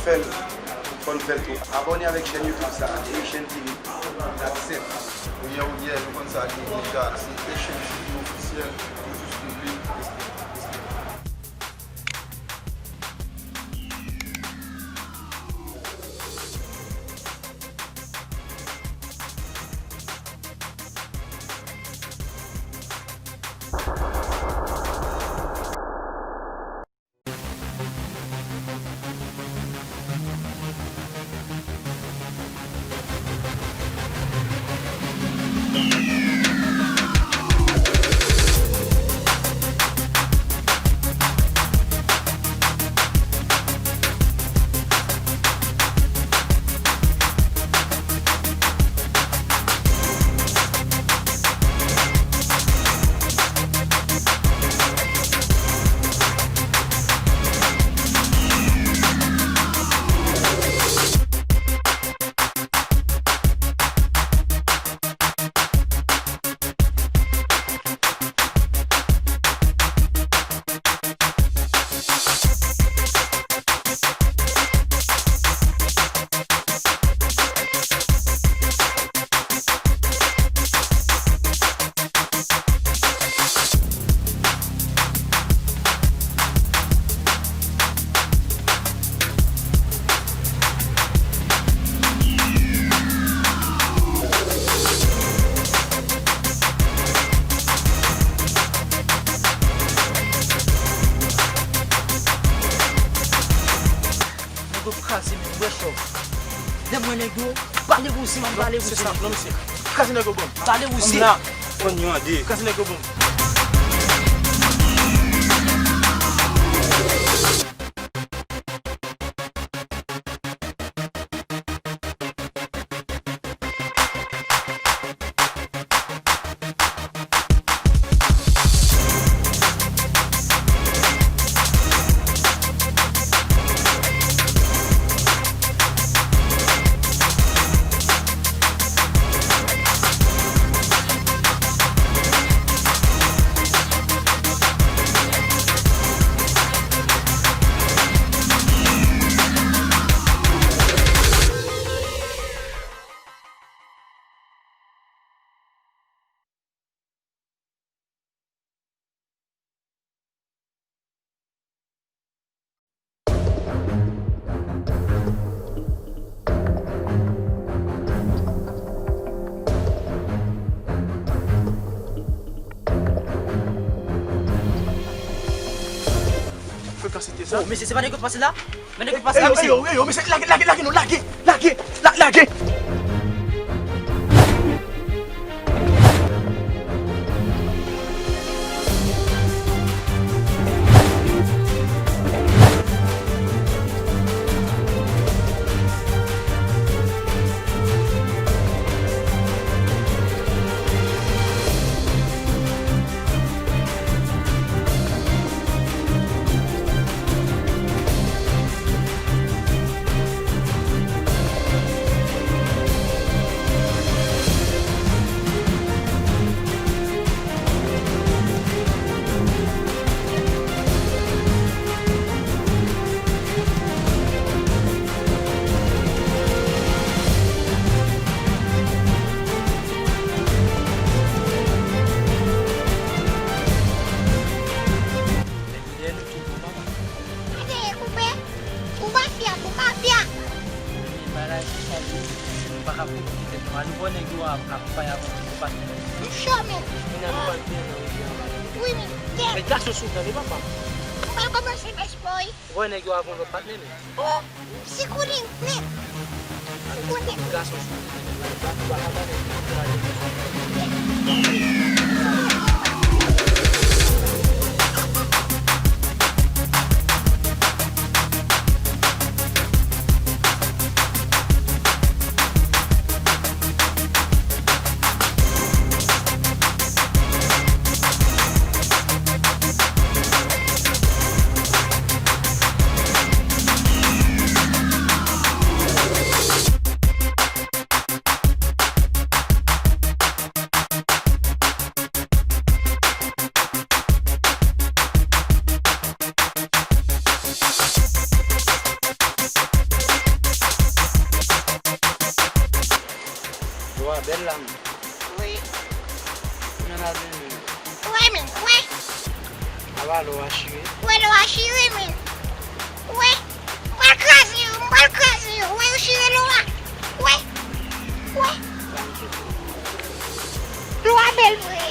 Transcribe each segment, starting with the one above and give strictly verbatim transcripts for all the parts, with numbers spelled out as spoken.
Fè l, fò n fè l tou. Abòne avèk chèn YouTube sa, Haitian T V. That's it. Ou ye, ou ye, nou konn sa li ye deja. Se Haitian T V ofisyèl, toujou sou piblik. Respè, respè. Nèg yo kraze men, wè chòv. Lè m wè nèg yo, pale pou se, m ap pale pou se. Non, se sa, non, mesye. Kraze nèg yo ban m. Pale pou se. M la. Pran yon de. Kraze nèg yo ban m. Frekansite sa. Oh, mesye, se pa nèg yo k pase la? Men nèg yo k pase la, mesye. Yo, yo, yo, mesye, lage, lage, lage, non, lage, lage, la-, lage. Gade, koupe. Ou mafya, ou mafya. Bagay se sa li ye. Nou pa ka pran kite nou. Ann wè nèg yo ap, ap bay avan nou patnè. M cho, men. Moun nan nou pral byen nan wi. Wi, men. Men gason sou tande papa. Ou pral kòmanse bèch boy. Ou wè nèg yo avan lòt patnè, men. Oh, si konnen, men. Si konnen. Gason sou tande. Bèl la, men. Wi. Kounya n al vini. Wi, men, wi. Aba lò a chire. Wi, lò a chire, men. Wi. M pral kraze yo, m pral kraze yo. Wi, yo chire lò a. Wi. Wi. Lò a bèl vre.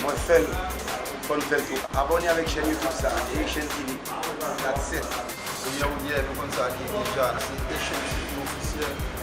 Mwen fè l, fò n fè l tou. Abòne avèk chèn YouTube sa, Haitian T V. That's it. Kounye a, ou ye, nou konn sa ki deja, se Haitian T V ofisyèl.